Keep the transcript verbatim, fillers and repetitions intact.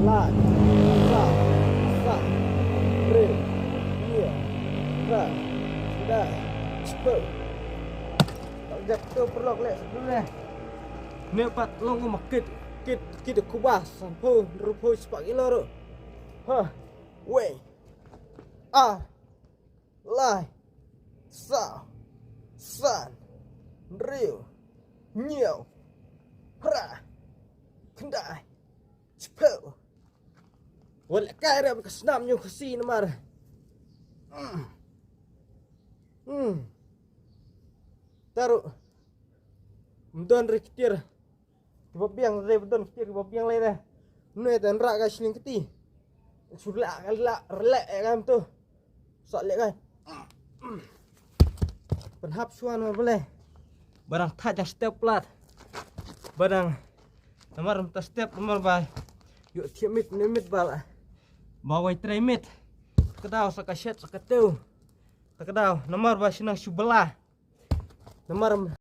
Lai, saw, san, hynriew, hynñiew, phra, khyndai, shiphew. Tang jap tu paralok leh sdang ne. Ne pat long kum kit, kit, kit kuba sanphew, hynriewphew spah kilo ruh. Ha, wei. Ar, lai, saw, san, hynriew, hynñiew, phra, khyndai, shiphew. Wat leh kai rep ka snam ñiuh Khasi namar. Hmm. Hmm. Taruh. Mdon ri ktir. Kiba biang de mdon ktir kiba biang lei de. Nui tan ra ka shling kti. Surla ka la rle ka mtu. Sa leh kan. Pynhap shuan mar bele. Barang thaj jang step plat. Barang namar mynta step namar ba. Yu thiah mit ne mit ba la. Ba wai trei mit. Kdaw sa ka shet sa ka tew. Kdaw namar ba shnang shu bala. Namar